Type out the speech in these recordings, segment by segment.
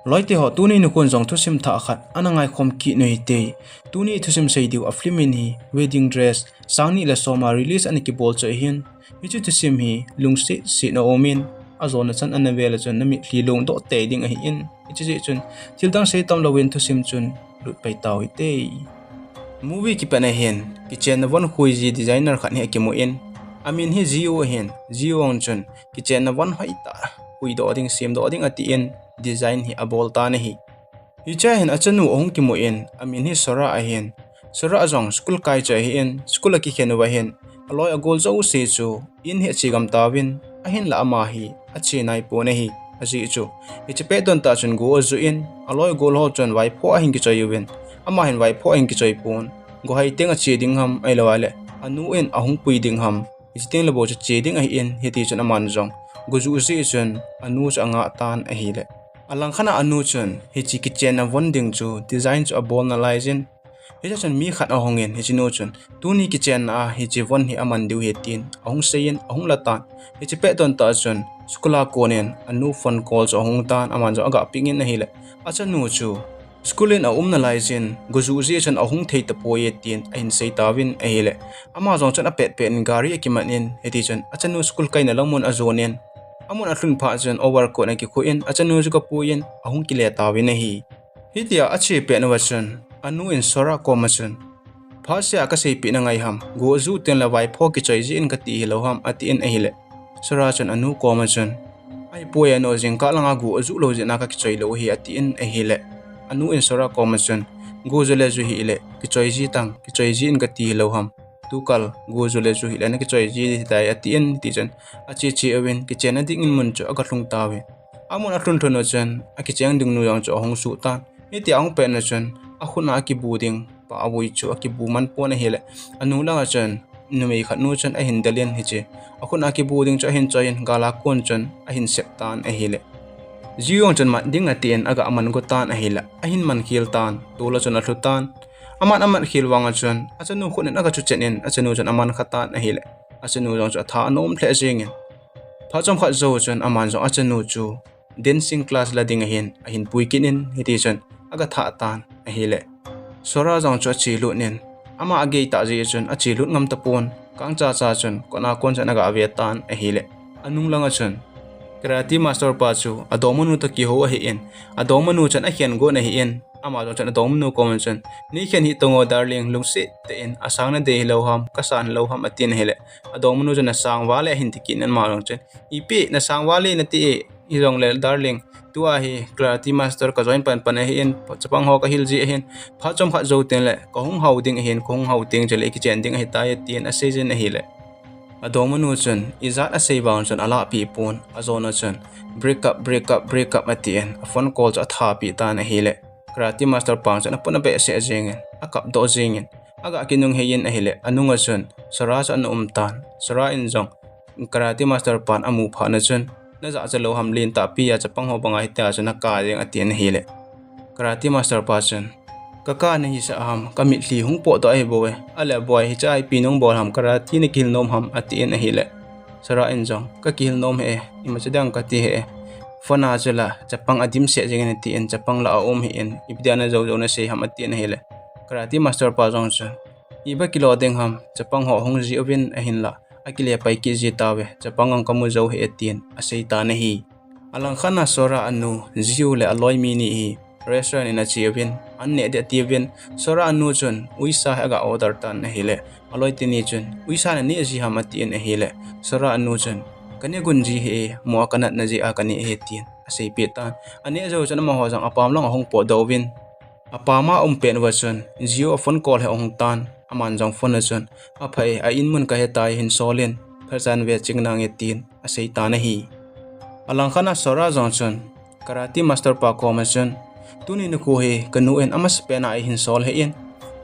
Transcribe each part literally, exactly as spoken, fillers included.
Loite ho, tuni nikhon jong thusim thah khat ana ngaikhom kit u hite. Tuni thusim sei diu a film in hi Wedding Dress, sang ni le som a release ana kibol chu ahin. Hiche thusim hi lungset set na um in, ajona chan ana vel a chun na mitlhi lungdoh tei ding ahin. Hiche jeh chun thil dang sei tam louvin thusim chun lut pai tau hite. Movie kipat na hin, kichenna von khui ji designer khat hi akimu in, amin hi Jiu ahin, Jiu jong chun kichenna von hoitah khuidoh ding, semdoh ding atin, design hi abol tan ahi. Hichea hin achanu ahung kimu in, amin hi Sora ahin. Sora jong school kai chu ahin, school akikhen uva hin, aloi agol jouse chu in hi ache gam tauvin, ahinla ama hi ache naipon ahi, ajeh chu hiche pet don tah chun go ajuh in, aloi agol ho chun vaipho ahin kichoi uvin, ama hin vaipho ahin kichoi pon, go hai teng ache ding ham, ahilou le anu in ahung pui ding ham, hiche teng le bou chu che ding ahin, hiti chun aman jong go juh jeh chun anu chu angah tan ahile. Alangkhat a anu chun hiche kichenna von ding chu design chu abol nalai jin, hiche chun mi khat ahung in, hiche nu chun tuni kichenna a hiche von hi aman diu ahi tin ahung sei in, ahung la tan. Hiche pet don tah chun school a kon in anu phone call chu ahung tan, aman jong aga pick in ahile, achanu chu school in aum nalai jin, go juh jeh chun ahung thei tapoi tin ahin sei tauvin ahile, ama jong chun apet pet in gari akiman in, hiti chun achanu school kaina lang mun ajon in, amun alhun phat chun overcoat akikhu in, achanu chu akapui in ahung kile tauvin ahi. Hitia ache pet uva chun anu in Sora koma chun, phatsea kaseipeh nangai ham, go ajuh teng le vaipho kichoi jin kati hilou ham, atin ahile, Sora chun anu koma chun, ahipoi anu, jingkah langa go ajuh lou jeh a kakichoi lou ahi, atin ahile, anu in Sora koma chun, go ju le ju hih le, kichoi ji tang, kichoi jin kati hilou ham, tukal go ju le ju hih le nakichoi ji ding ahitai, atin, hiti chun ache che uvin kichenna ding in mun chu aga lhung tauvin, amun alhun lhun u chun akicheng ding nu jong chu ahung suh tan. Hitia ahung pet u chun akhut a akibu ding pa avui chu akibu man pon ahile, anu langa chun numei khat nu chun ahin del in, hiche akhut a akibu ding chu ahin choi in, gal a kon chun ahin sep tan ahile, Jiu jong chun mat ding atin aga man go tan ahile, ahin man khel tan, tol a chun alhu tan. Aman amat khel vang a chun achanu khut in aga chu chen in, achanu chun aman kha tan ahile, achanu jong chu atha anom lheh jeng in, phat chomkhat jou chun aman jong achanu chu dancing class la ding ahin, ahin pui kit in, hiti chun aga thah tan ahile, Sora jong chu ache lut in, ama agei tah jeh chun ache lut ngam tapon, kangcha cha chun kot a kon chun aga ve tan ahile, anung langa chun karate master pa chu adongmanu toh kihou ahin, adongmanu chun akhen got ahin, ama jong chun adongmanu koma chun, neikhen hih tang o darling, lungset tah in, asang nadei hilou ham, kasan hilou ham, atin ahile, adongmanu chun nasang val e ahin ti kit in, ama jong chun, ipi nasang val e nati e, hijongle darling, tua hi karate master ka join pan pan ahin, chapang ho kahil ji ahin, phat chomkhat jou teng le kahung hao ding ahin, kahung hao teng chule ikichen ding ahitai, atin asei jin ahile, adongmanu chun ijat asei vang chun alahpeh pon, ajona chun break up, break up, break up atin, a phone call chu athapeh tan ahile, karate master pa chun apon abehseh jeng in, akapdoh jeng in, aga kinunghei in ahile, anunga chun Sora chu ana um tan. Sora in jong karate master pan amu phat na chun, najahcha lou ham, lentah pi a chapang ho banga hitia chu naka jeng, atin ahile, karate master pa chun, kaka nahisah ham, kamitlhi hung potdoh ahi bou e, ale boi, hichea ipi nabol ham, karate nakihil nom ham, atin ahile, Sora in jong, kakihil nom hih e, imacha dang kati hih e, phone a chu la chapang adimset jeng in, atin, chapang la aum hih in, ipi dia najou jou nasei ham, atin ahile, karate master pa jong chun, iba kilo ding ham, chapang ho ahung ji uvin ahinla, akile pai kit ji tauve, chapang jong kamu jou hih e, tin asei tan ahi. Alangkhat a Sora anu Jiu le aloi mi ni hi restaurant in ache uvin, an neh ding atiuvin, Sora anu chun uisa hi aga order tan ahile, aloi teni chun, uisa naneh ji ham, atin ahile, Sora anu chun, kaneh gun ji hih e, mo a kanatna jeh a kaneh ahi, tin aseipeh tan. Aneh jou chun amaho jong apam lang ahung potdoh uvin, apam a aum pet uva chun Jiu a phone call hi ahung tan, aman jong phone a chun, apha e, a in mun kahetai, hinsol in, phachan ve ching nange, tin asei tan ahi. Alangkhat a Sora jong chun karate master pa koma chun, tuni nikho hi kanu in amasapen a eihinsol hih in,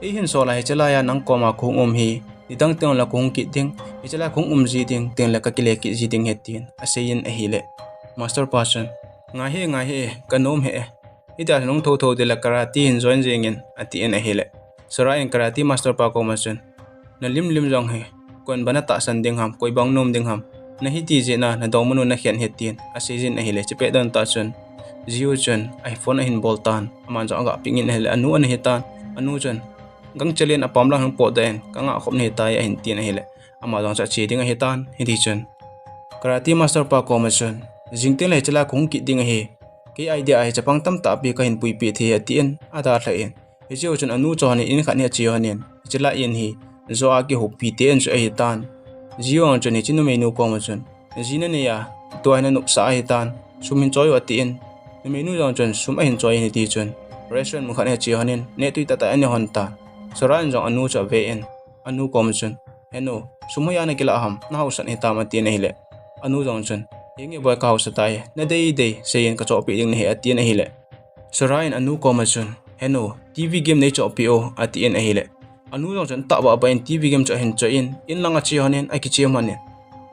eihinsol a hiche laiya nang koma kahung um hi, nidang teng le kahung kit ding, hiche lai kahung um ji ding, teng le kakile kit ji ding ahi, tin asei in ahile, master pa chun, ngai hih e, ngai hih e, kanom hih e, hitia nung thotho ding le karate hin join jeng in, atin ahile, Sora in karate master pa koma chun, nalim lim jong hi, koin ba natahsan ding ham, koi bang nom ding ham, nahiti jeh a nadongmanu nakhen ahi, tin asei jin ahile, hiche pet don tah chun Jiu chun a phone ahin bol tan, aman jong aga pick in ahile, anu ana hitan, anu chun, gangchel in apam lang hung potdoh in, kanga khop nahitai ahin tin ahile, ama jong chu ache ding ahitan, hiti chun karate master pa koma chun, jing tengle hiche lai kahung kit ding ahi, kei idea ahi, chapang tamtah pi kahin puipeh thei atin, adalhan, hiche ho chun anu chu lhonin, in khat hi ache lhonin, hiche lai in hi, jo a kihoupi te in chu ahitan. Jiu jong chun hiche numeinu koma chun, ji nanei a, tua hi nanopsah ahitan, sum hin choi o atin, numeinu jong chun sum ahin choi in hiti chun, restaurant mun khat hi ache lhonin, neh tui tahtah in ane lhon tan. Sora in jong anu chu ave in, anu koma chun, henu, sum hoiya nakilah ham, nahaosan hitam atin ahile, anu jong chun, henge boi, kahaosa tai, nadei dei seiyin kachohpeh ding nahi atin ahile, Sora in anu koma chun, henu, TV game neichohpeh o atin ahile, anu jong chun atahbeh beh in TV game chu ahin choh in, in lang ache lhonin, akichem lhonin,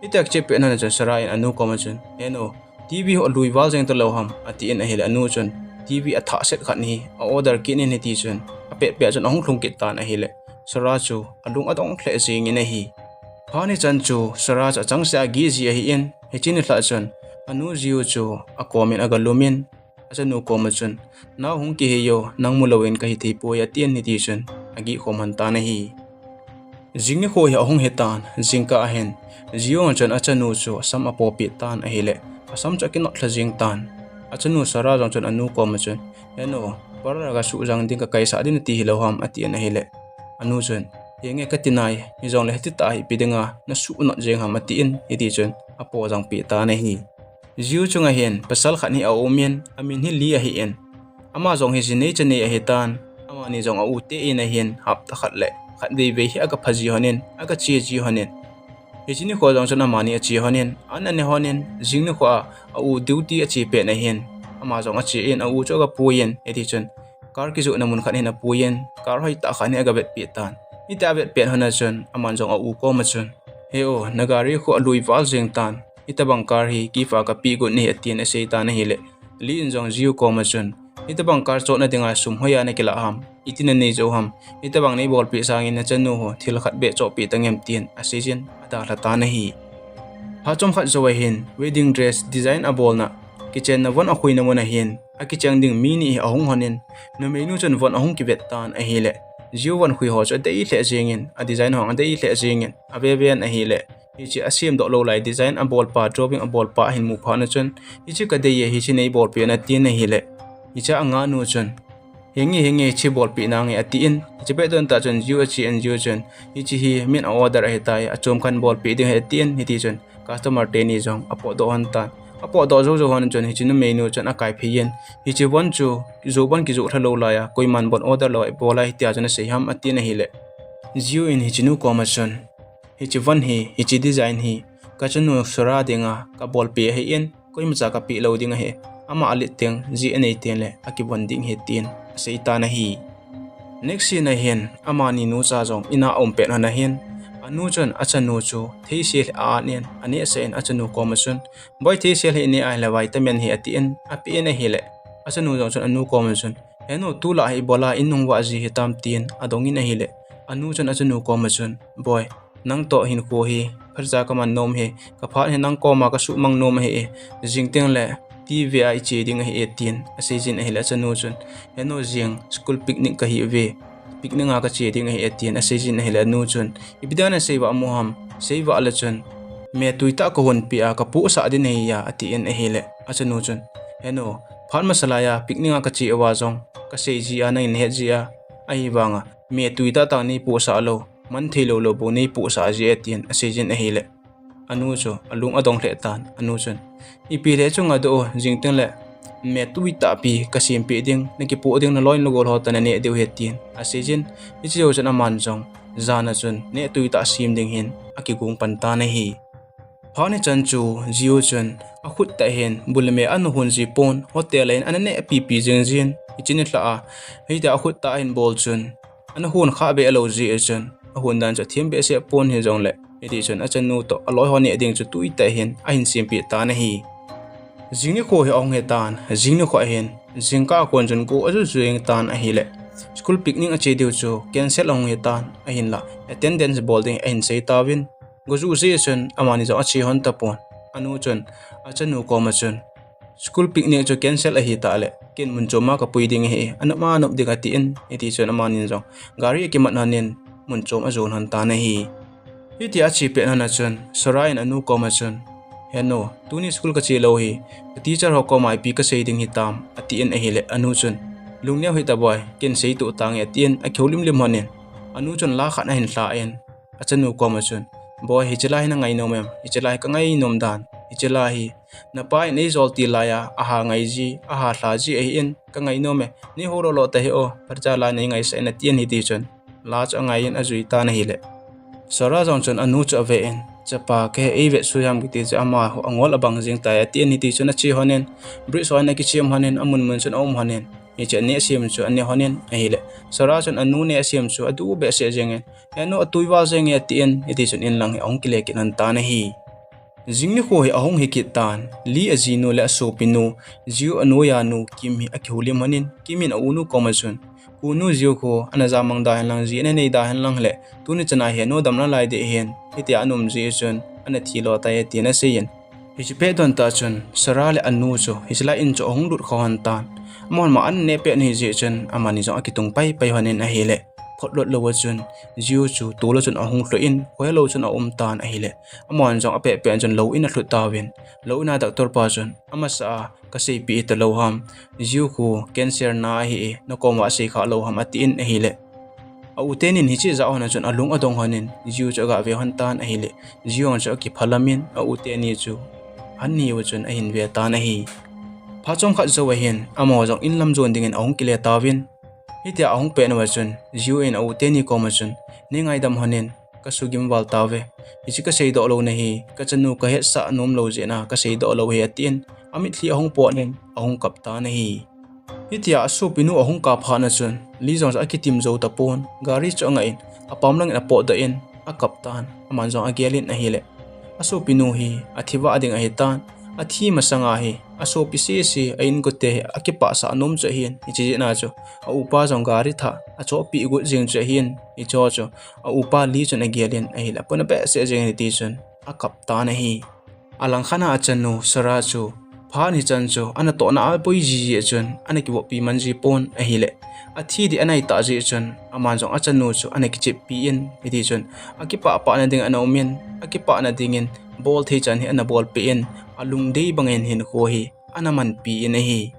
hitia akichep pet lhon chun Sora in anu koma chun, henu, TV ho alui val jeng talou ham atin ahile, anu chun TV athah set khat hi a order kit in hiti chun, apet pet chun ahung lhung kit tan ahile, Sora chu alung adong lheh jengin ahi. Phat nichan chu Sora chu achangseh a agih ji ahin, hiche nilhah chun anu Jiu chu akomin aga lumin, achanu koma chun, nao hung kihei o, nang mu louvin kahithei poi atin hiti chun agih khom lhon tan ahi. Jing nikho hi ahung hitan, jingkah ahin, Jiu chun achanu chu asam apopeh tan ahile, asam chu akinot lha jeng tan. Achanu Sora jong chun anu koma chun, henu, parlor a kasuh jang ding, kakaisah ding nati hilou ham atin ahile, anu chun, henge kati nai, hijongle hititah a hi ipi dinga nasuh not jeng ham atin, hiti chun apo jangpeh tan ahi. Jiu chunga hin pasal khat hi aumin, amin hi Lee ahin, ama jong hi jinei chanei ahitan, amani jong a u te in ahin, hapta khat le khatvei vei hi aga pha ji lhonin, aga che ji lhonin, hiche nikho jong chun amani ache lhonin, an ane lhonin, jing nikho a, a u duty ache pet ahin, ama jong ache in, a u chu aga puiyin, hiti chun car kijohna mun khat hin apuiyin, car hoitah khat hi aga vetpeh tan. Hitia avetpet lhon a chun, aman jong a u koma chun, he u, na gari khu alui val jeng tan, hitobang car hi gift a kapeh got nahi atin asei tan ahile, Lee in jong Jiu koma chun, hitobang car chohna dinga sum hoiya nakilah ham, iti nanei jou ham, hitobang neibolpeh sangin nachanu ho thil khat beh chohpeh tangem tin aseijin adalha tan ahi. Phat chomkhat jou ahin wedding dress design abolna, kichenna von akhuina mun ahin, akicheng ding mi ni hi ahung lhonin, numeinu chun von ahung kivet tan ahile, Jiu von khui ho chu adei lheh jengin, a design ho adei lheh jengin, aveven ahile, hiche asemdoh lou lai design abolpa, drawing abolpa ahin mu phat na chun, hiche kadei e, hiche neibolpeh in atin ahile, hiche angahnu chun, henge henge, hiche bolpeh nange atin, hiche pet don tah chun Jiu ache in, Jiu chun, hiche hi min a order ahitai, achom khan bolpeh ding ahi atin, hiti chun customer teni jong apotdoh lhon tan. Apotdoh jou jou lhon chun hiche numeinu chun akaiphei in, hiche von chu, jou von kijoh lha lou laiya, koiman von order lou a ibol a hitia chun asei ham atin ahile, Jiu in hiche nu koma chun, hiche von hi, hiche design hi, kachanu Sora dinga kabolpeh ahin, koimacha kapeh lou ding ahi, ama alet teng, ji anei tengle akivon ding ahi tin asei tan ahi. Next scene a hin, amani nucha jong in a aum pet lhon ahin, anu chun achanu chu theisel hi a-an in, anehsah in achanu koma chun, boi, theisel hi ineh ahile vitamin hi atin, apeh in ahile, achanu jong chun anu koma chun, henu, tulai hi ibola in nung vah ji hitam tin adongin ahile, anu chun achanu koma chun, boi, nangtoh hinkho hi phatecha kaman nom ahi, kaphat hi nang koma kasuhmang nom ahi e, jing tengle TV a iche ding ahi e tin aseijin ahile, achanu chun, henu, jing school picnic kahi uve, picnic a kache ding ahi e tin aseijin ahile, anu chun, ipi dinga nasei vah mo ham, sei vah le chun me tuitah kahonpeh a kapohsah ding ahiya atin ahile, achanu chun, henu, phat masa laiya picnic a kache uva jong kasei ji a nangin nahet ji a, ahivanga me tuitah tah neipohsah lou, man theilou lou bou neipohsah ji e tin aseijin ahile, anu chu alung adong lheh tan, anu chun, ipi le chunga doh o, jing tengle me tuitah pi kasempeh ding, nakipoh ding naloi nagol ho toh naneh diu ahi tin aseijin, hiche jou chun aman jong jan a chun neh tuitah sem ding hin akigong pan tan ahi. Phat nichan chu Jiu chun akhut tah hin bu le me ana hon ji pon, hotel a hin ana neh pipi jing jin, hiche nilhah a hitia akhut tah ahin bol chun ana hon kha be lou ji e chun, ahon dan chu athem behseh pon hijongle, hiti chun achanu toh aloi ho neh ding chu tuitah hin ahin sempeh tan ahi. Jing nikho hi ahung hitan, jing nikho hin, jingkah a kon chun go aju ju jeng tan ahile, school picnic ache diu chu cancel ahung hitan, ahinla attendance bol ding ahin sei tauvin, go ju ji e chun amani jong ache lhon tapon, anu chun achanu koma chun, school picnic chu cancel ahi tah le, ken mun chom a kapui ding ahi, anop ma nop ding atin, hiti chun amani jong gari akimat lhonin mun chom ajon lhon tan ahi. Hitia ache pet lhon a chun, Sora in anu koma chun, "He nu, tuni school kache lou hi, ka teacher ho koma ipi kasei ding hitam," atin ahile, anu chun, "Lungneo hih ta boi, ken seitoh tange," atin, akihoulim lim lhonin, anu chun la khat ahin lha in, achanu koma chun, "Boi, hiche la hi nangai nom em? Hiche la hi kangai nom dan. Hiche la hi napa in eijol til laiya aha ngai ji, aha lha ji ahin, kangai nom e. Neihou lolo tahih o, phatecha la neingaisah in," atin hiti chun la chu angai in ajui tan ahile, Sora jong chun anu chu ave in, "Chapa, kahe, eivet sui ham?" kiti chu amaho angol abang jing tai atin hiti chun ache lhonin, bridge ho in akichem lhonin, amun mun chun aum lhonin, hiche aneh sem chu aneh lhonin ahile, Sora chun anu neh sem chu adu behseh jengin, "He nu, atui val jenge," atin, hiti chun in lang hi ahung kile kit lhon tan ahi. Jing nikho hi ahung hi kit tan, Lee ajinu le asopinu, Jiu anoiya nu Kim hi akihoulim lhonin, Kim in aunu koma chun, "Kunu Jiu khu, ana jamang da hen lang, ji ana nei da hen lang le, tuni chana hi anu dam nalai ding ahin," hitia ana um jeh chun, "Ana thi lo tai," atin aseiyin. Hiche pet don tah chun, Sora le anu chu, hiche lai in chu ahung lut kha lhon tan. Amahon ma an neh pet ahi jeh chun, amani jong akitung pai pai lhonin ahile, photlot lou a chun, Jiu chu tol a chun ahung lhu in, khohelou chun aum tan ahile, amahon jong apet pet chun lou in alhut tauvin, lou in a doctor pa chun, "Amasa a kaseipeh talou ham, Jiu khu cancer na ahi e, nakoma asei kha lou ham?" atin ahile, a u tenin hiche jah lhon a chun alung adong lhonin, Jiu chu aga ve lhon tan ahile, Jiu jong chu akiphalam in, a u teni chu an ni uva chun ahin ve tan ahi. Phat chomkhat jou ahin, amaho jong in lam jon dingin ahung kile tauvin, hitia ahung pet uva chun, Jiu in a u teni koma chun, "Neingaidam lhonin, kasugim val tauve. Hiche kaseidoh louna hi, kachanu kahetsah nom lou jeh a kaseidoh lou ahi," atin, amitlhi ahung potnin, ahung kap tan ahi. Hitia asopinu ahung kap phat a chun, Lee jong chu akitim jou tapon, gari chu angah in, apam langin apotdoh in, akap tan, aman jong agel in ahile, asopinu hi athi vah ding ahitan, athi masanga hi, asopi sese, a inkote hi akipahsah nom chu ahin, hiche jeh a chu, a upa jong gari thah achohpeh got jeng chu ahin, hicheho chu, a upa Lee chun agel in ahile, apona behseh jengin hiti chun, akap tan ahi. Alangkhat a achanu Sora chu, phat hichan chu, anatohna a aboi jiji a chun, ana kivoppi man ji pon ahile, athi ding anai tah jeh chun, aman jong achanu chu ana kicheppi in, hiti chun, akipah pahna ding ana um in, akipahna dingin, bol thei chan hi ana bolpeh in, alungdei bangin hinkho hi ana manpi in ahi.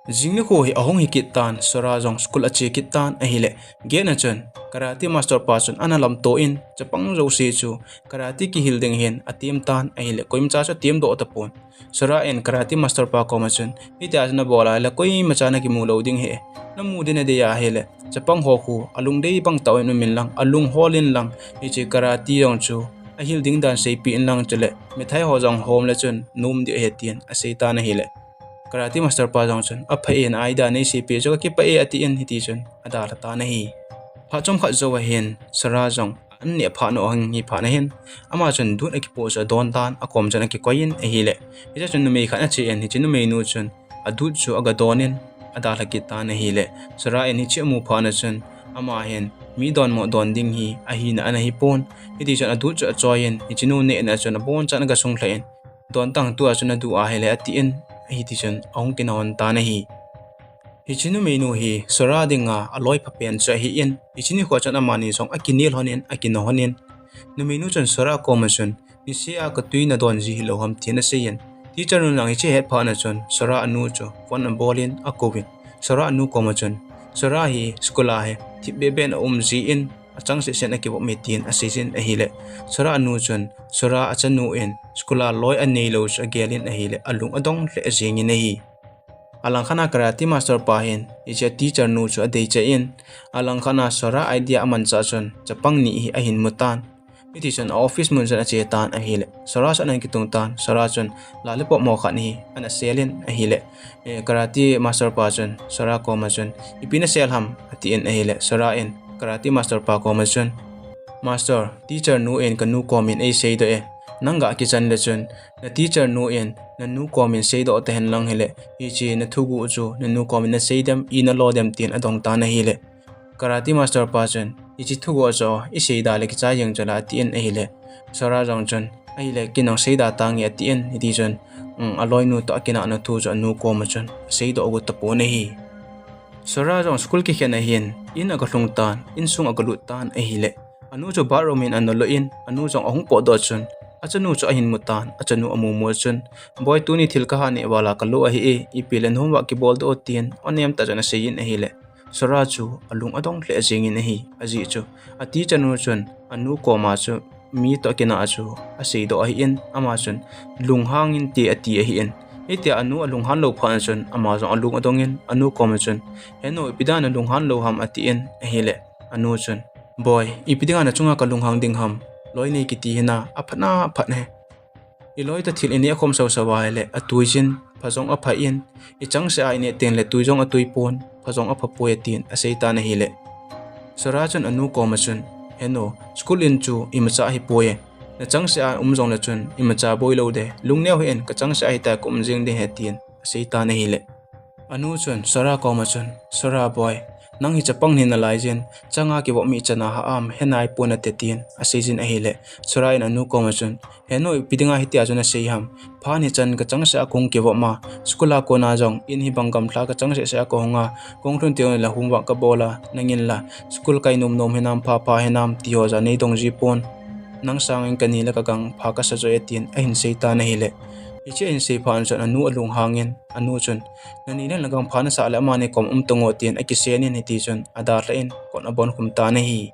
Jing nikho hi ahung hi kit tan, Sora jong school ache kit tan ahile, gate a chun, karate master pa chun ana lamto in, chapang jouse chu, karate kihil ding hin atem tan ahile, koimacha chu atemdoh tapon. Sora in karate master pa koma chun, "Hitia chu nabol a ahile, koimacha nakimu lou ding ahi. Namu ding nadei a ahile, chapang ho khu, alungdei bang tah in um in lang, alung hol in lang, hiche karate jong chu, ahil ding dan seipeh in lang chule, mithai ho jong hom le chun, nom ding ahi," tin asei tan ahile, karate master pa jong chun, "Apha e, na idea neiseipeh chu kakipah e," atin, hiti chun, adalha tan ahi. Phat chomkhat jou ahin, Sora jong, an neh phat u ahung hi phat ahin, ama chun dut akipoh chu adon tan, akom chun akikoi in ahile, hiche chun numei khat ache in, hiche numeinu chun, adut chu aga don in, adalha kit tan ahile, Sora in hiche amu phat a chun, ama hin, mi donmo don ding hi, ahina ana hi pon, hiti chun adut chu achoi in, hiche nu nehna a chun abonchan aga sunglha in, "Don tang, tua chu nadu a ahile," atin, hiti chun ahung kina lhon tan ahi. Hiche numeinu hi Sora dinga aloi phapen chu ahin, hiche nikho chun amani jong akine lhon in, akina lhon in, numeinu chun Sora koma chun, "Niseh a katui nadon ji hilou ham?" tin asei in, teacher nun jong hiche ahet phat a chun Sora anu chu phone abol in akouvin, Sora anu koma chun, "Sora hi school a hi thipbeh beh in aum jin, achangseh seh in akivop e," tin asei jin ahile, Sora anu chun Sora achanu in school a loi anei lou chu agel in ahile, alung adong lheh jeng in ahi. Alangkhat a karate master pa hin hiche teacher nu chu adeichah in, alangkhat a Sora idea amanchah chun chapang ni hi ahin mu tan. Hiti chun a office mun chun ache tan ahile, Sora chu ana kitung tan, Sora chun lollipop mo khat hi ana sel in ahile, eh, karate master pa chun Sora koma chun, "Ipi nasel ham?" atin ahile, Sora in karate master pa koma chun, "Master, teacher nu in kanu komin eiseidoh e. Nang ga kichan le chun, na teacher nu in nanu komin seidoh tahen lang hile, hiche nathuguh chu nanu komin nasei dem, ina lo dem?" tin adong tan ahile, karate master pa chun, "Hiche thuguh chu isei da le kichai jeng chula," atin ahile, Sora jong chun, "Ahile, ken jong seida tange," atin, hiti chun, um, aloinu toh akinahna thu chu anu koma chun aseidoh got tapon ahi. Sora jong school kikhen ahin, in aga lhung tan, insung aga lut tan ahile, anu chu bathroom in ana lhun, anu jong ahung potdoh chun, achanu chu ahin mu tan, achanu amu mu chun, Boi, tuni thil kaha neh vala kalo ahi e, ipi le homework kibol doh tin, anem tah chun aseiyin ahile, Sora chu alung adong lheh jengin ahi, ajeh chu, ateacher nu chun, anu koma chu, mi toh akinah chu aseidoh ahin, ama chun, lunghang inte ati ahin. Hitia anu alunghan lou phat chun, ama jong alung adongin, anu koma chun, Henu, ipi dinga nalunghan lou ham atin ahile, anu chun, Boi, ipi dinga nachunga kalunghang ding ham, loi nei kiti hi na, aphatna aphat e. Iloi toh thil ineh khom sau sau ahile, atuijin, pha jong apha in, ichangseh a ineh tengle tui jong atui pon, pha jong apha poi atin, asei tan ahile. Sora chun anu koma chun, Henu, school in chu imacha ahipoi e. Nachangseh a um jongle chun, imacha boi lou de, lungneo hih in, kachangseh a hitia ka um jeng ding ahi tin, asei tan ahile. Anu chun, Sora koma chun, Sora boi, nang hi chapang hi nalaijin, changa kivop mi chana ha am, he nai pon ate tin, aseijin ahile. Sora in anu koma chun, Henu, ipi dinga hitia chu nasei ham. Phat hichan kachangseh a kahung kivop ma, school a kona jong, in hibang gamlha kachangseh seh a kahunga, kahung lhun tengle homework kabol a, nangin la, school kai nom nom hinam, pha pha hinam, ti ho jong neidong ji pon. Nang sangin kani le kagang pha kasa joi e tin, ahin sei tan ahile. Hiche ahin sei phat chun anu alunghangin, anu chun, Nani le nagang pha nasah le amani kom um tango tin, akisenin hitichun, adalhan, kot abon khum tan ahi.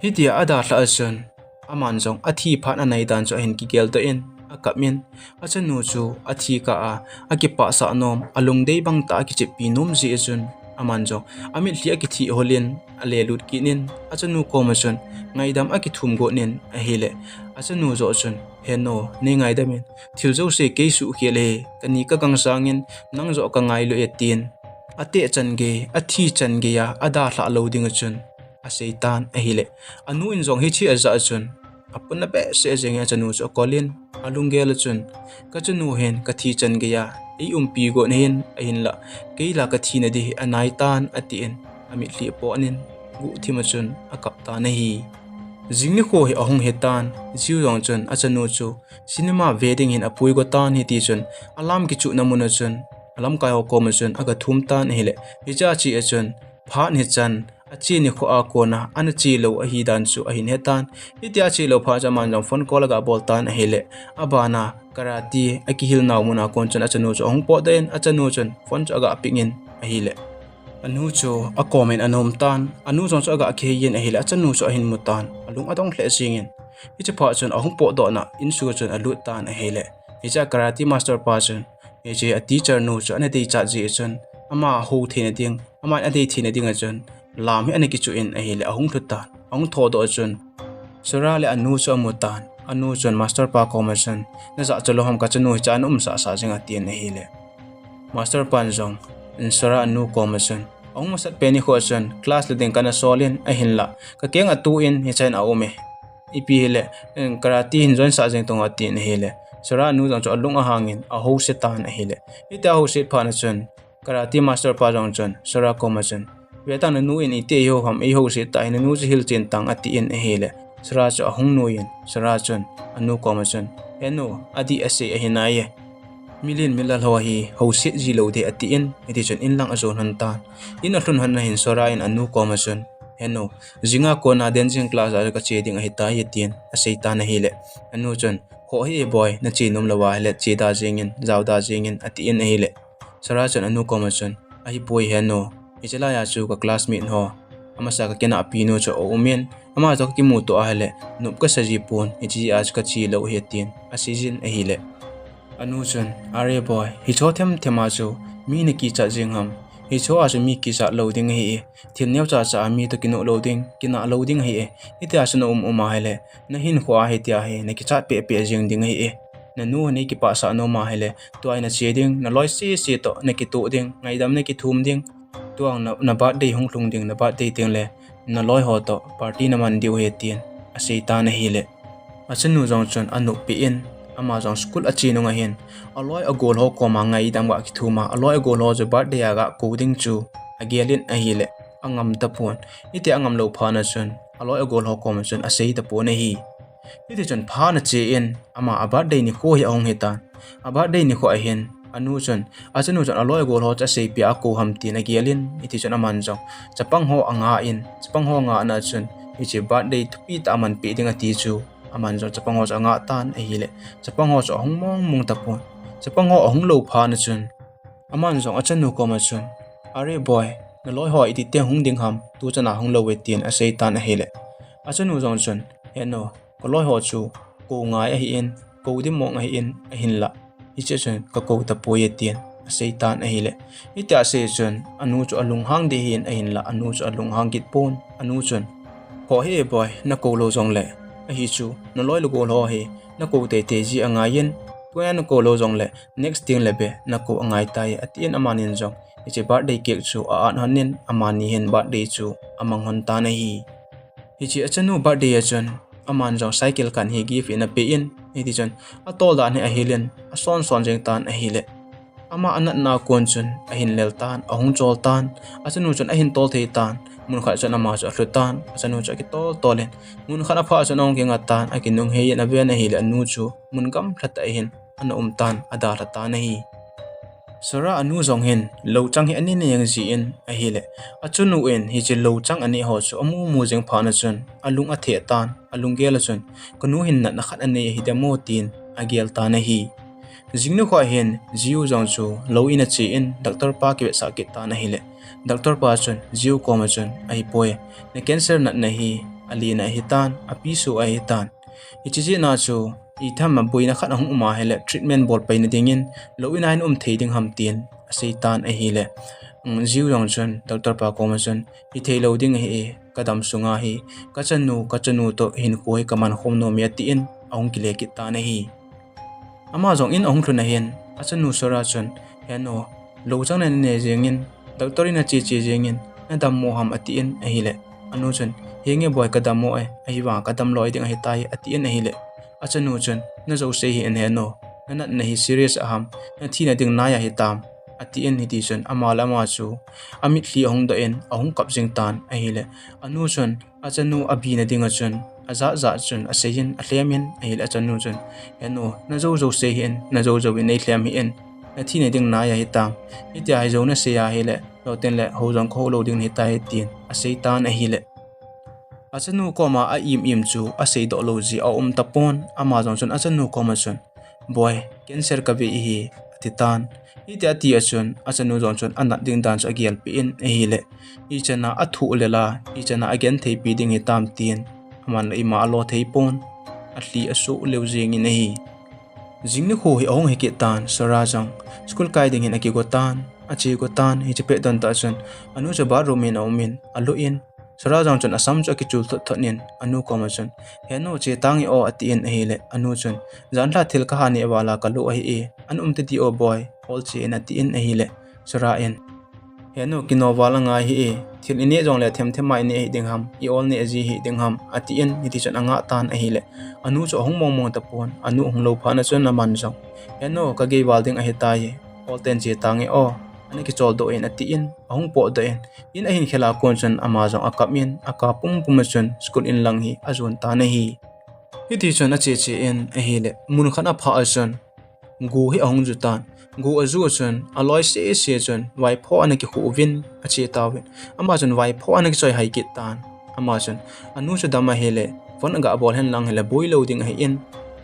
Hitia adalhah chun, aman jong athi phat anai dan chu ahin kigeldoh in, akap in, achanu chu athi kah a, akipahsah nom, alungdei bang tah a akicheppi nom jeh chun, aman jong amitlhi akithih holin, alelut kit in, achanu koma chun, ngaidam akithum got in ahile, achanu joh chun, Henu, nei ngaidam in, thil jouse kei suhkhel e, kani kagang sangin, nang joh kangailu e tin, ateh chan gei, athi chan gei a, adalhah lou ding chun, asei tan ahile. Anu in jong hiche ajah chun, apuna behseh jengin achanu chu akolin, alunggel a chun, Kachanu hin, kathi chan gei a, eiumpi got ahin, ahinla, kei la kathina ding hi anai tan, atin, amitlhi apoh in, guhthim a chun, akap tan ahi. Jing nikho hi ahung hitan, Jiu jong chun, achanu chu, cinema ve ding hin apui got tan hitichun, alam kichuhna mun a chun, alamkai ho koma chun, aga thum tan ahile, hiche a che a chun, phat hichan, ache nikho a kona, ana che lou ahidan chu ahin hetan. Hitia ache lou phat chun aman jong phone call aga bol tan ahile, abana karate akihil nau mun a kon chun achanu chu ahung potdoh in, achanu chun phone chu aga pick in ahile. Anu chu akomin ana um tan, anu jong chu aga kiheiyin ahile, achanu chu ahin mu tan, alung adong lheh jengin. Hiche phat chun ahung potdohna insunga chun alut tan ahile. Hiche a karate master pa chun, hiche a teacher nu chu ana deichat jeh chun, ama hou theina ding, ama adei theina ding a chun, lam hi ana kichuh in ahile, ahung lhut tan, ahung thodoh chun, Sora le anu chu amu tan, anu chun master pa koma chun, Najah chu lou ham, kachanu hiche a ana umsah sah jing, atin ahile. Master pan jong, Sora anu koma chun, ahung masat pen nikho chun, class le ding kana solin, ahinla, kakeng a tu in, hichan aum e. Ipi hile, karate hin join sah jeng tang o, atin ahile. Sora anu jong chu alung ahangin, ahouset tan ahile. Hitia ahouset phat chun, karate master pa jong chun, Sora koma chun, Ve tan nanu in iti eihou ham, eihouset tah hi, nanu chu hilchen tang, atin ahile. Sora chu ahung nuiyin, Sora chun, anu koma chun, Henu, adih asei ahi nai e. Milen milal ho hi, houset ji lou ding, atin, hitichun inlang ajon lhon tan. In alhun lhon na hin Sora in anu koma chun, Henu, jinga kona den jing class a kache ding ahitai, atin, asei tan ahile. Anu chun, Khoh hih e boi, nache nom lou ahile, che da jengin, jao da jengin, atin ahile. Sora chun anu koma chun, Ahipoi henu, hiche laiya chu ka classmate ho, amasa kakinahpi nu chu aumin, ama toh kakimuto ahile, nop kasa ji pon, hiche jeh a chu kache lou ahi, atin, aseijin ahile. Anu chun, Are boi, hicheho themthem a chu mi nakichat jeng ham, hicheho a chu mi kichat lou ding ahi e, thil neocha cha a mi toh kinoh lou ding, kinah lou ding ahi e, hitia chu na um um ahile, nahinkho a hitia hi nakichat pehpeh jeng ding ahi e. Nanu neikipahsah nom ahile, tua hi nache ding, naloi sese toh nakitoh ding, ngaidam nakithum ding. Tua na, na birthday hung lhung ding, na birthday tengle, naloi ho toh party naman diu ahi, tin aseitan ahile. Achanu jong chun anoppeh in, ama jong school ache nung ahin, aloi agol ho koma ngaidam ga kithum a, aloi agol ho chu birthday a ga kou ding chu agel in ahile, angam tapon. Hitia angam lou phat chun, aloi agol ho koma chun asei tapon ahi. Hitichun phat ache in, ama a birthday nikho hi ahung hitan. A birthday nikho ahin, anu chun, achanu chun aloi agol ho chu aseipeh a akou ham tin agelin, hiti chun aman jong chapang ho anga in, chapang ho ngahna chun hiche birthday thupi tah a manpeh ding ati chu, aman jong chapang ho chu angah tan ahile, chapang ho chu ahung mong mong tapon. Chapang ho ahung lou phat chun, aman jong achanu koma chun, "Are boy, naloi ho iti teng hung ding ham, tuchan a hung lou ve," tin asei tan ahile, achanu jong chun, "Henu, kaloi ho chu kou ngai ahin, kou dim mong ahin, ahinla hiche chun kakou tapoi e," tin asei tan ahile, hitia asei chun anu chu alunghang ding ahin, ahinla anu chu alunghang kit pon. Anu chun, "Ho he boy, nakou lou jongle, ahi chu naloi lou gol ho hi nakou teitei ji angai in, tunia nakou lou jongle next teng le be nakou angai tai," atin, amanin jong hiche birthday cake chu a-at lhon in, amani hin birthday chu amang lhon tan ahi. Hiche achanu birthday a chun, aman jong cycle khat hi gift in ape in, hiti chun atol dan hi ahil in, ason son jeng tan ahile, ama anatna a kon chun ahin lel tan, ahung chol tan. Achanu chun ahin tol thei tan, mun khat chun ama chu alhu tan, achanu chu akitol tol in, mun khat aphah chun ahung kinga tan, akinunghei in aven ahile, anu chu mun gamlha tah a hin ana um tan, adalha tan ahi. Sora anu jong hin louchang hi anei nei jeng jin ahile, achanu in hiche louchang anei ho chu amu mu jeng phat chun alung atheh tan, alunggel a chun, "Kanu hin natna khat anei ahi dem o," tin agel tan ahi. Jing nikho hin Jiu jong chu lou in ache in, doctor pa kivetsah kit tan ahile, doctor pa chun Jiu koma chun, "Ahipoi, na cancer natna hi alina ahitan, apiso ahitan. Hiche jeh a chu itham a boina khat ahung um ahile, treatment bol paina dingin lou in a hin um thei ding ham," tin asei tan ahile, Jiu jong chun doctor pa koma chun, "Hithei lou ding ahi e, kadam sunga hi kachanu, kachanu toh hinkho hi kaman khom nom e," atin ahung kile kit tan ahi. Ama jong in ahung lhun ahin, achanu Sora chun, "Henu, louchang nanei jeng in, doctor in nache che jeng in, nadam mo ham?" atin ahile, anu chun, "Henge boy, kadam mo e, ahivang kadam loi ding ahitai," atin ahile, achanu chun, "Najou sei hih in henu, nanatna hi serious aham, nathina ding nai ahitam?" atin, hiti chun ama le ama chu amitlhi ahung doh in ahung kap jing tan ahile, anu chun achanu abina dinga chun ajat jat chun aseiyin alhemin ahile, achanu chun, "Henu, najou jou sei hih in, najou jouvin neilhem hih in, nathina ding nai ahitam? Hitia hi jou nasei ahile, lou teng le hou jong kahou lou ding nahitai," tin asei tan ahile, achanu koma a-im im chu aseidoh lou ji aum tapon. Ama jong chun achanu koma chun, "Boy, cancer kave ahi," ati tan. Hitia ati a chun achanu jong chun anat ding dan chu agelpeh in ahile, ichan a athuh lel a, ichan a agentheipi ding hitam tin, aman le ima alo thei pon, alhi asoh leu jengin ahi. Jing nikho hi ahung hikit tan, Sora jong school kai ding hin akigo tan, ache go tan. Hiche pet don tah chun anu chu bathroom in aumin, alut in, Sora jong chun asam chu akichul thot thot in, anu koma chun, "Henu, che tange o," atin ahile, anu chun, "Janlha thil kaha neh vala kalut ahi e, ana um tadih o boy, ol che in," atin ahile, Sora in, "Henu, kino val angai hih e, thil ineh jongle themthem a ineh hih ding ham, i-ol neh ji hih ding ham?" atin, hiti chun angah tan ahile, anu chu ahung mong mong tapon. Anu ahung lou phat chun aman jong, "Henu, kagei val ding ahitai, ol ten che tange o, ana kicholdoh in," atin ahung potdoh in, in ahin khel a kon chun ama jong akap in, akap pumpum a chun school in lang hi ajon tan ahi. Hiti chun ache che in ahile, mun khat aphah a chun gu hi ahung ju tan. Gu aju a chun aloi sese chun vaipho ana kikhuh uvin ache tauvin, ama chun vaipho ana kichoi hai kit tan. Ama chun anu chu dam ahile, von aga bol hen lang hile boi lou ding ahin,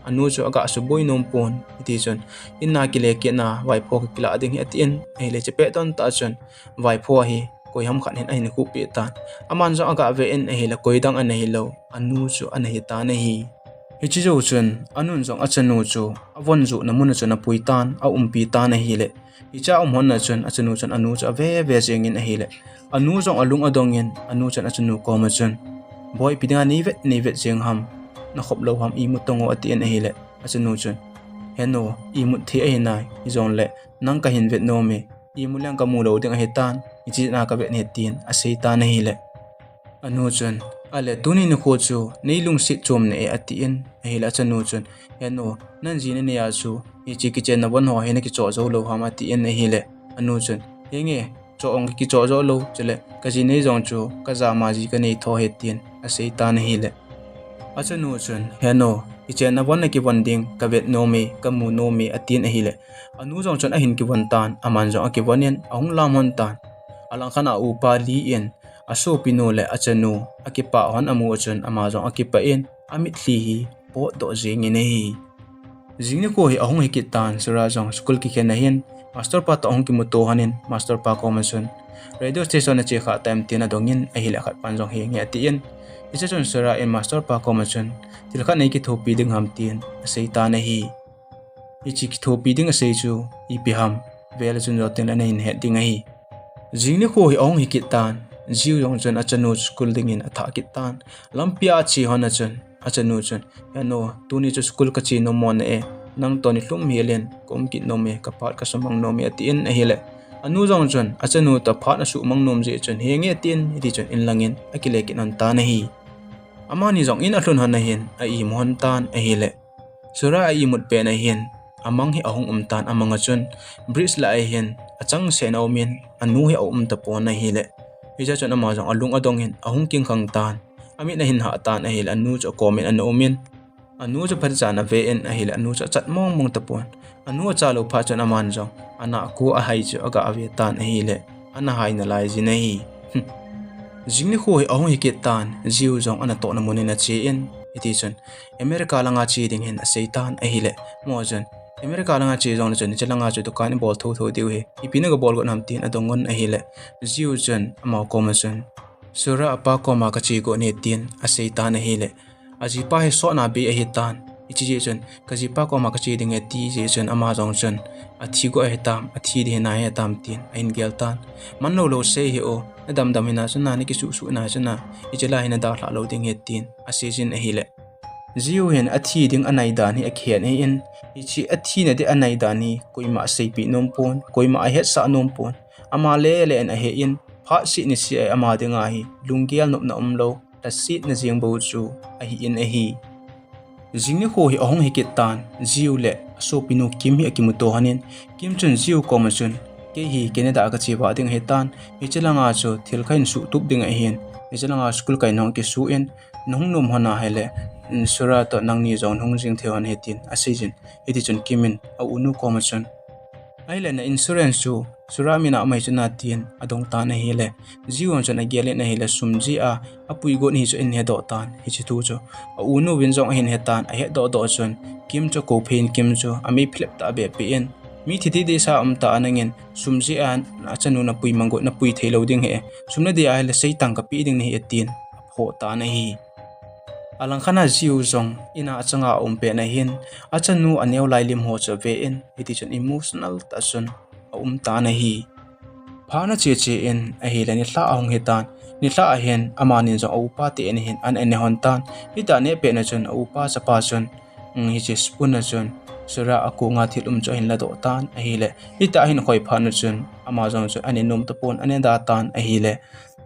anu chu aga suboi nom pon. Hiti chun, "In a kile kit na, vaipho kakilah ding ahi," atin ahile, hiche pet don tah chun vaipho hi koiham khat hin ahin khuhpeh tan. Aman jong aga ve in ahile, koidang ana hilou, anu chu ana hitan ahi. Hiche jou chun anun jong achanu chu avon johna mun a chun apui tan, aumpi tan ahile, hiche a um lhon a chun achanu chun anu chu ave ve jengin ahile, anu jong alung adongin, anu chun achanu koma chun, "Boy, ipi dinga neivet neivet jeng ham, nakhop lou ham, imut tang o," atin ahile, achanu chun, "Henu, imut thei ahi nai, hijongle nang kahin vet nom e, imu leng kamu lou ding ahitan, hiche jeh a kavet ahi," tin asei tan ahile, anu chun, "Ale, tuni nikho chu neilungset chom ne e," atin ahile, achanu chun, "Henu, nang ji nanei a chu hiche kichenna von ho hi nakichoh jou lou ham?" atin ahile, anu chun, "Henge, choh ong kichoh jou lou, chule kaji nei jong chu kajama ji kanei tho ahi," tin asei tan ahile, Achanu chun, "Heno, ichenna von nakivon ding, kavet nom e, kamu nom e," atin ahile. Anu jong chun ahin kivon tan, aman jong akivon in, ahung lam hon tan. Alangkhat a upa Lee in, asopinu le achanu, akipah hon amu chun, ama jong akipah in, amitlhi hi potdoh jeng in ahi. Jing nikho hi ahung hi kit tan, Sura jong school kikhen ahin, master pa toh ahung kimuto hon in, master pa koma chun, "Radio station nache kha tam?" tin adong in, ahile akhat pan jong, "Henge," atin. Hiche chun Sura in master pa koma chun, "Thil khat nei kithopi ding ham?" tin asei tan ahi. Hiche kithopi ding asei chu ipi ham, vel chun jou tin le nahin het ding ahi. Jing nikho hi ahung hi kit tan, Jiu jong chun achanu school dingin athah kit tan. Lampi a ache hon a chun, achanu chun, "Heno, tuni chu school kache nom mo na e, nang toh nilhum hel in kaum kit nom e, kaphat kasumang nom e," atin ahile. Anu jong chun, achanu toh phat asumang nom jeh chun, "Henge," atin, hiti chun in langin akile kit hon tan ahi. Amani jong in alhun hon ahin, a-imu hon tan ahile. Sura a-imut pet ahin, amang hi ahung um tan, amang a chun, bridge lah ahin, achangseh in aum in, anu hi aum tapon ahile. Hiche chun ama jong alung adong in, ahung kingkhang tan, amit ahin hah tan ahile, anu chu akom in ana um in, anu chu phatechan ave in ahile, anu chu achat mong mong tapon. Anu acha lou phat chun aman jong, anah khu ahai chu aga ve tan ahile, ana hai nalai jin ahi. Jing nikho hi ahung hi kit tan, Jiu jong anatohna mun in ache in, hiti chun, America langa che ding hin asei tan ahile, ama chun, "America langa che jong le chun, hiche langa chu dukan ibol thotho diu ahi, ipi naga bol got ham?" tin adong hon ahile, Jiu chun, ama koma chun, "Sura apa koma kache got e," tin asei tan ahile, ajipa hi sotna bei ahi tan. Hiche jeh chun, "Kajipa koma kache ding e," ati jeh chun, ama jong chun, "Athi got ahi tam, athi ding hinai ahi tam?" tin ahin gel tan. "Man lou lou sei hih o, nadam dam hina chun na, nakisuh suh hina chun na, hiche lai hi nadalhah lou ding ahi," tin asei jin ahile. Jiu hin athi ding anai dan hi akihen ahin, hiche athina ding anai dan hi koima aseipeh nom pon, koima ahetsah nom pon. Ama le le in ahe in, phat seh ni seh a ama dinga hi lunggel nopna umlou, lhasetna jeng bou chu ahi in ahi. Jing nikho hi ahung hi kit tan, Jiu le asopinu Kim hi akimuto hon in, Kim chun Jiu koma chun, "Kei hi Canada a kache vah ding ahi tan, hiche langa chu thil kahin suhtup ding ahin, hiche langa school kahin hong kisuh in, nahung nom hon ahile, Sura toh nangni jong nahung jing thei hon ahi," tin asei jin. Hiti chun Kim in a-unu koma chun, "Ahile na insurance chu Sura mina um ahi chu na?" tin adong tan ahile, Jiu chun agel in ahile, sum jeh a apui got ahi chu ahin hedoh tan, hiche thu chu a-unu vin jong ahin he tan, ahetdoh doh chun Kim chu akou phei in Kim chu amei phlep tah a abeh peh in, "Mi thi deh deh sa um ta a, nangin sum jeh a achanu napui mang got, napui thei lou ding ahi, sum nadei ahile seitang kapeh ding nahi," atin aphoh tan ahi. Alangkhat a Jiu jong in a achanga aum pet ahin, achanu aneo lai lim ho chu ave in, hiti chun emotional tah chun aum tan ahi. Phat ache che in ahile, nilhah ahung hi tan, nilhah ahin amani jong a-upa te in ahin an ane hon tan, hitia ane pet chun a-upa chapa chun, um, hiche spoon a chun Sura akonga thil um chu ahin ladoh tan ahile, hitia ahin khoi phat chun ama jong chu ane nom tapon, ane da tan ahile,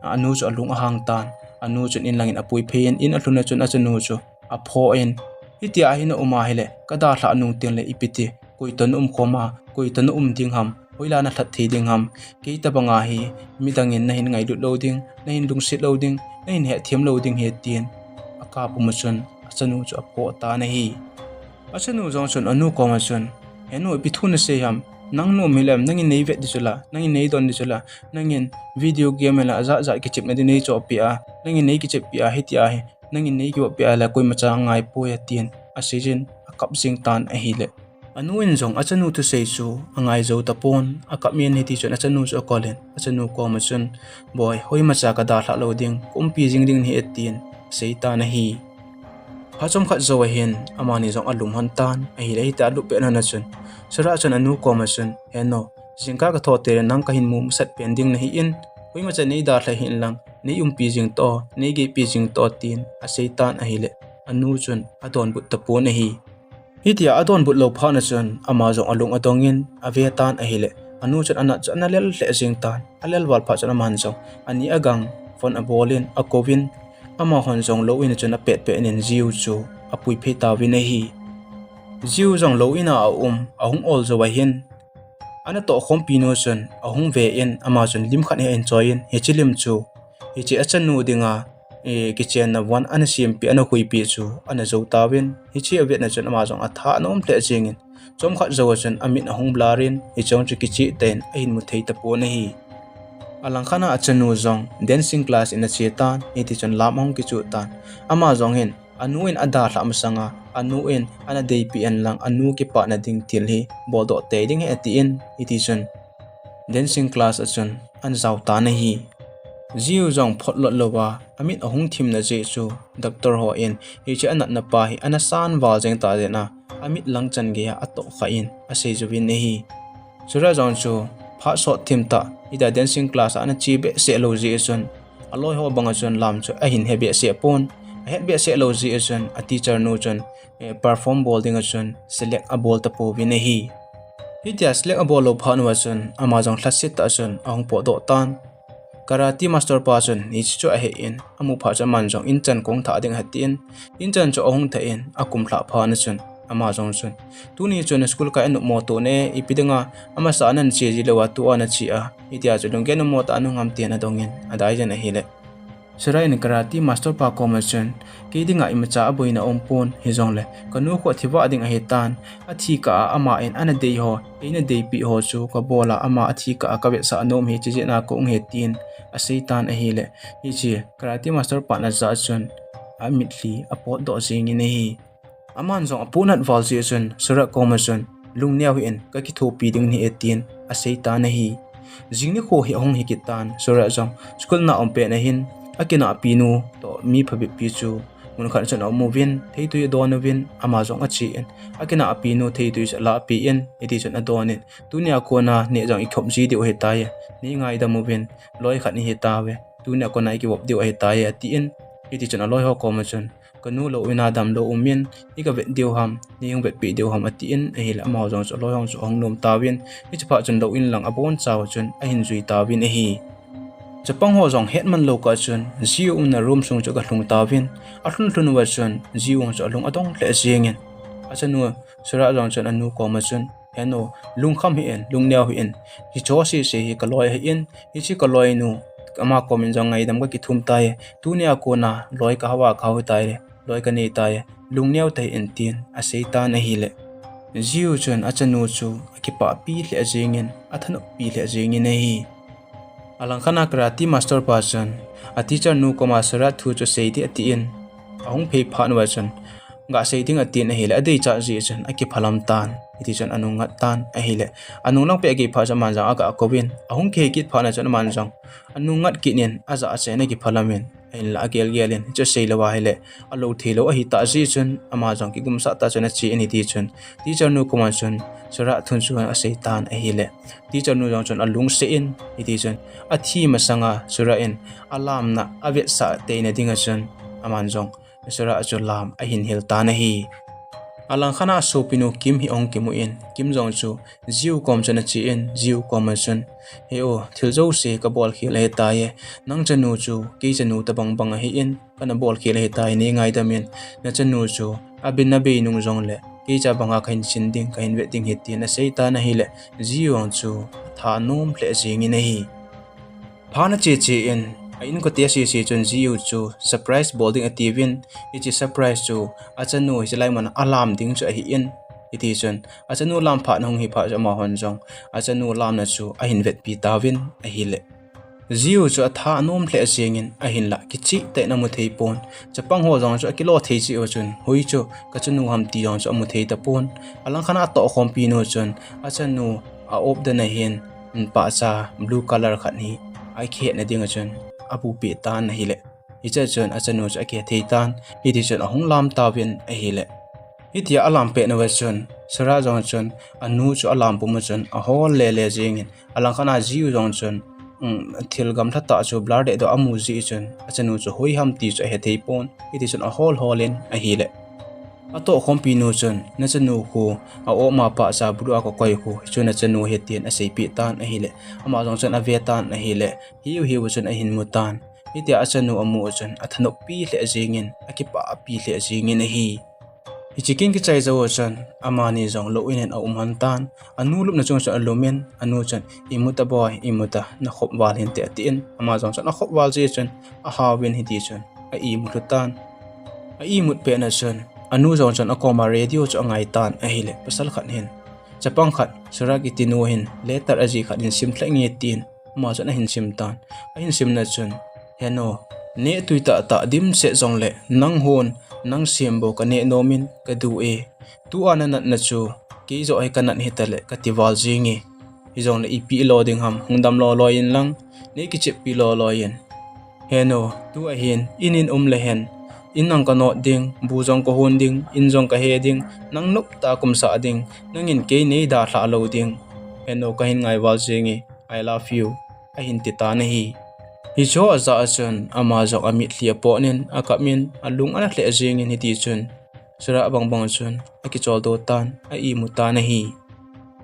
anu chu alung ahang tan, anu chun in langin apui phei in, in alhun a chun achanu chu aphoh in, "Hitia hi na um ahile, kadalhah nung tengle ipi ti, koi toh na um khom a, koi toh na um ding ham, hoila nalhat thei ding ham, kei tobanga hi midang in nahin ngailut lou ding, nahin lungset lou ding, nahin hetthem lou ding ahi," tin akap pum a chun achanu chu aphoh tan ahi. Achanu jong chun anu koma chun, "Henu, ipi thu nasei ham, nang na um hilem, nangin neivet ding chula, nangin neidon ding chula, nangin video game la ajat jat kichepna ding neichohpeh a, nangin neikicheppeh a, hitia hi nangin neikivopeh a le koimacha angaipoi," atin asei jin, akap jeng tan ahile, anu in jong achanu thusei chu angai jou tapon, akap in hiti chun achanu chu akol in, achanu koma chun, "Boi, hoimacha kadalhah lou ding, kaumpi jing ding nahi," atin asei tan ahi. Phat chomkhat jou ahin, amani jong alum hon tan ahile, hitia alup pet hon a chun, Sura chun anu koma chun, "Henu, jingkah kathou teng le nang kahin mu masat pen ding nahi in, hoimacha neidalha hih in lang, neiumpi jing toh, neigeipi jing toh," tin asei tan ahile, anu chun adonbut tapon ahi. Hitia adonbut lou phat chun, ama jong alung adong in ave tan ahile, anu chun anat chu ana lel lheh jeng tan, alel val phat chun aman jong ani agang phone abol in akouvin, amahon jong lou in a chun apet pet in Jiu chu apui phei tauvin ahi. Jiu jong lou in a aum, ahung ol jou ahin, anatoh khompi nu chun ahung ve in, ama chun lim khat hi ahin choi in, hiche lim chu hiche achanu dinga eh, kichenna von ana sempeh, ana khuipeh chu ana jou tauvin, hiche avetna chun ama jong atha anom lheh jengin, chomkhat jou a chun amit ahung blur in, hiche jong chu kicheh tah in ahin mu thei tapon ahi. Alangkhat a achanu jong dancing class in ache tan, hitichun lam ahung kichuh tan. Ama jong hin anu in adalhah masanga, anu in ana deipeh in lang, anu kipana ding thil hi boldoh tei ding ahi atin, hitichun dancing class a chun ana jao tan ahi. Jiu jong photlot louva amit ahung thimna jeh chu doctor hon hiche anatna pa hi ana san val jeng tah jeh a, amit langchan geiya atohkhah in asei jouvin ahi. Sura jong chu phat sot thim tah, hitia dancing class a ana che behseh lou jeh chun, aloi ho banga chun lam chu ahin he behseh pon, ahet behseh lou jeh chun, a teacher nu chun, eh, perform bol dinga chun select abol tapouvin ahi. Hitia select abol lou phat uva chun, ama jong lhaset tah chun ahung potdoh tan. Karate master pa chun hiche chu ahe in, amu phat chun aman jong inchan kahung thah ding ahi tin, inchan chu ahung thah in, akum lhah phat na chun, ama jong chun, tuni chun school kai anop mo toh ne, ipi dinga, amasa a nache ji louva tua nache a, hitia chu lunggel nommo tah a nahung ham tin adongin, adai jin ahile. Sura in karate master pa koma chun, kei dinga imacha aboina aumpon, hijongle kanu khu athivah ding ahitan, athi kah a ama in ana dei ho, eina deipeh ho chu kabol a, ama athi kah a kavetsah nom ahi, chujeh a kahung ahi tin asei tan ahile. Hiche karate master pa in ajah chun, amitlhi apotdoh jengin ahi. Aman jong apohnat val jeh chun, Sura koma chun, lungneo hih in, kakithopi ding nahi e tin asei tan ahi. Jing nikho hi ahung hi kit tan, Sura jong school na aum pet na hin, akinahpi nu toh mi phabep pi chu munkhat chun aum uvin, theitwi adon uvin, ama jong ache in, akinahpi nu theitwi chu alahpeh in, hitichun adon in, tunia kona neh jong ikhop ji diu ahitai, neingaidam uvin, loi khat ihi tauve, tunia kona ikivop diu ahitai, atin, hitichun aloi ho koma chun, kanu lou in a damlou umin, ika vet diu ham, neihung vetpeh diu ham, atin ahile, amaho jong chu aloi ho chu ahung nom tauvin, hiche phat chun lou in lang abonchauva chun ahin jui tauvin ahi. Chapang ho jong hetman lou kah chun, Jiu umna room sung chu aga lhung tauvin, alhun lhun uva chun, Jiu jong chu alung adong lheh jengin, achanu Sura jong chun anu koma chun, henu, lungkham hih in, lungneo hih in, hiche sese hi kaloi ahin, hiche kaloinu, ama komin jong ngaidam kakithum tai, tunia kona loi kahao a kahao tai, loi kanei tai, lungneo tahih in tin asei tan ahile. Jiu chun achanu chu akipahpi lheh jengin, athanoppi lheh jengin ahi. Alangkhat a karate master pa chun, a teacher nu koma Sura thu chu sei ding atin, ahung phei phat uva chun, gasei ding atin ahile, adeichat jeh chun akiphalam tan, hitichun anung ngat tan ahile, anung lang peh agei phat chun aman jong aga kouvin, ahung kihei kit phat na chun aman jong anung ngat kit in, ajachat in akiphalam in, ahinla agel gel in, hichu asei lou ahile, alou theilou ahitah jeh chun, ama jong kigumsah tah chun ache in, hitichun teacher nu koma chun Sura thu chu asei tan ahile, teacher nu jong chun alungset in, hitichun athi masanga Sura in alamna avetsah teina dinga chun, aman jong Sura chu lam ahin hil tan ahi. Alangkhat a asopinu Kim hi ahung kimu in, Kim jong chu Jiu kom chun ache in, Jiu koma chun, he u, thil jouse kabol khel ahitai, nang chanu chu kei chanu tobang bang ahin, kana bol khel ahitai, neingaidam in, nachanu chu abin abei nung jongle keicha banga kahin chin ding, kahin vet ding ahi tin asei tan ahile, Jiu jong chu atha anom lheh jengin ahi. Phat ache che in, a inkote sese chun Jiu chu surprise bol ding atiuvin, hiche surprise chu achanu hiche lai mun a alam ding chu ahin, hitichun achanu lam phat na hung hi phat chu amahon jong achanu lamna chu ahin vetpi tauvin ahile, Jiu chu atha anom lheh jengin, ahinla kicheh tah in amu thei pon. Chapang ho jong chu akilo thei jeh u chun, hoi chu kachanu ham ti jong chu amu thei tapon. Alangkhat a atohkhompi nu chun achanu a-op dan ahin, pahcha blue color khat hi akihetna dinga chun abu peh tan ahile, hiche chun achanu chu akihe thei tan, hitichun ahung lam tauvin ahile, hitia alam pet nauva chun Sura jong chun anu chu alam pum a chun ahol lele jengin, alangkhat a Jiu jong chun, um, thil gamlha tah chu blur dehdoh amu jeh chun achanu chu hoi ham ti chu ahethei pon, hitichun ahol hol in ahile, atohkhompi nu chun, nachanu khu a-op ma pahcha blue a kakoi khu chu nachanu ahi tin aseipeh tan ahile, ama jong chun ave tan ahile, hiu hiu chun ahin mu tan. Hitia achanu amu chun athanoppi lheh jengin, akipahpi lheh jengin ahi. Hiche kin kichai jou chun amani jong lou in in aum lhon tan. Anu lupna chung chun alumin, anu chun, imu ta boi, imu ta, nakhop val hinte atin, ama jong chun akhop val jeh chun ahaovin, hitichun a imut lhu tan. A imut pet na chun, anu jong chun akoma radio chu angai tan ahile, pasal khat hin, chapang khat, Sura kiti nu hin, letter ajih khat hin sim lheh inge tin, ama chun ahin sim tan. Ahin sim na chun, He nu, neh tui tahtah dimset jongle, nang hon, nang sem bou kaneh nom in, kadu e. Tua nanatna chu, kei joh hi kanat hita le, kati val jing e. Hijongle ipi ilo ding ham, hung dam loi loi in lang, nei kicheppi loi loi in. He nu, tua hin, in in um le hen, in nang kanot ding, bu jong kahon ding, in jong kahe ding, nang nop tah a kaum sah ding, nangin kei nei dalhah lou ding. He nu, kahin ngai val jing e, I love you, ahin ti tan ahi. Hichu ajah a chun, ama jong amitlhi apot in, akap in, alung ana lheh jing in hiti chun, Sura bang bang chun, akicholdo tan, a imut tan ahi.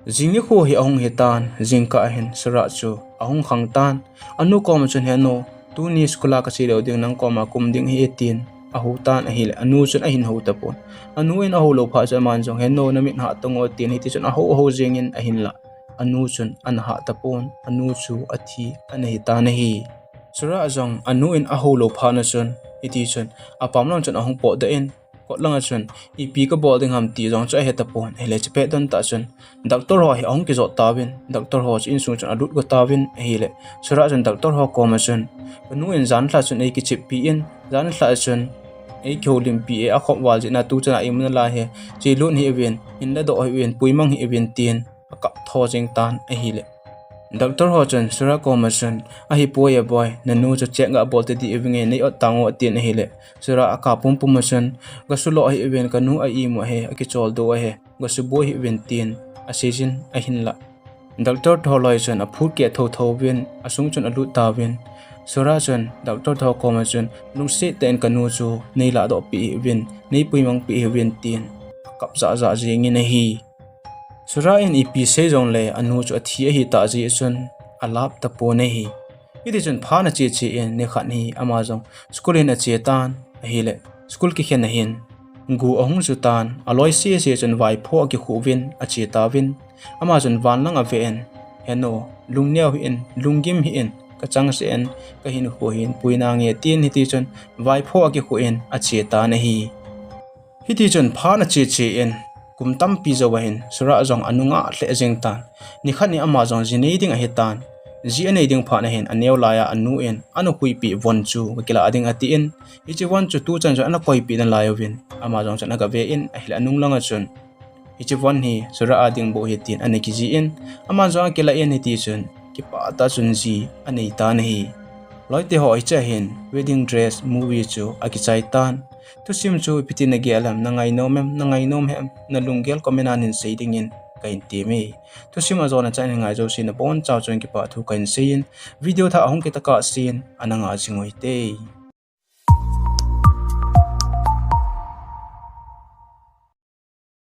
Jing nikho hi ahung hi tan, jingkah hin Sura chu ahung khang tan. Anu koma chun, He nu, tuni school a kache lou ding, nang koma kaum ding ahi e tin, ahou tan ahile, anu chun ahin hou tapon. Anu in ahou lou phat chun aman jong, He nu, namit hah tang o tin, hiti chun ahou, ahou jing in ahinlah. Anu chun ana hah tapon, anu chu athi ana hi tan ahi. Sura jong anu in ahou lou phat na chun, hiti chun, apam lang chun ahung potdoh in, kot langa chun, ipi kabol ding ham ti jong chu ahe tapon, ahile chupet don tah chun, doctor ho hi ahung kijot tauvin, doctor ho chu insung chun alut go tauvin, ahile, Sura chun doctor ho koma chun, Kanu in jan lha chun eikicheppi in, jan lha chun eikihoulimpi e, akhop val jeh in, tuchana imu nalai hi, chelut hih uvin, hinla doh hih uvin, puimang hih uvin tin, akap tho jing tan ahile. Doctor ho chun Sura koma chun, Ahipoi e boi, nanu chu check gabol tadih uvinge, nei ot tang o, atin ahile. Sura akap pumpum a chun, Gasulo hih uvin, kanu a imu ahi, akicholdo ahi, gasuboi hih uvin tin, aseijin ahinlah. Doctor tho loi chun aphut keh thotho uvin, asung chun alut tauvin. Sura chun doctor tho koma chun, Lungset tah in kanu chu nei lahdohpeh hih uvin, nei puimangpeh hih uvin, tin akap jahjah jingin ahi. Sura in ipi sei jongle anu chu athi ahitah jeh chun alap tapon ahi. Hitichun phat ache che in nikhat hi ama jong school in ache tan ahile, school kikhen ahin gu ahung ju tan, aloi sese chun vaipho akikhuh uvin ache tauvin, ama chun van lang ave in, Henu, lungneo hih in, lunggim hih in, kachangseh in, kahinkho hin pui nange, tin hitichun vaipho akikhuh in ache tan ahi. Hitichun phat ache che in, kum tampi jou ahin Sura jong anungah lheh jeng tan. Nikhat hi ama jong ji nei ding ahitan. Ji anei ding phat ahin aneo laiya anu in ana koipeh von chu kakilah ding atin, hiche von chu tuchan chun ana koipeh nalai uvin, ama jong chun agave in ahile anung langa chun hiche von hi Sura a ding bou ahi tin ana kijih in, aman jong akilah in hitichun kipah tah chun ji anei tan ahi. Loite ho, hiche ahin Wedding Dress movie chu akichai tan. Thusim chu ipi tin nagel em, nangainom em, nangainom hih em, nalunggel comment a nei sei dingin kahin temme. Thusim ajona chan hin ngai jouse nabonchauva chun kipa thu kahin seiyin, video thah ahung kit tokah sen ana nga jing uhite.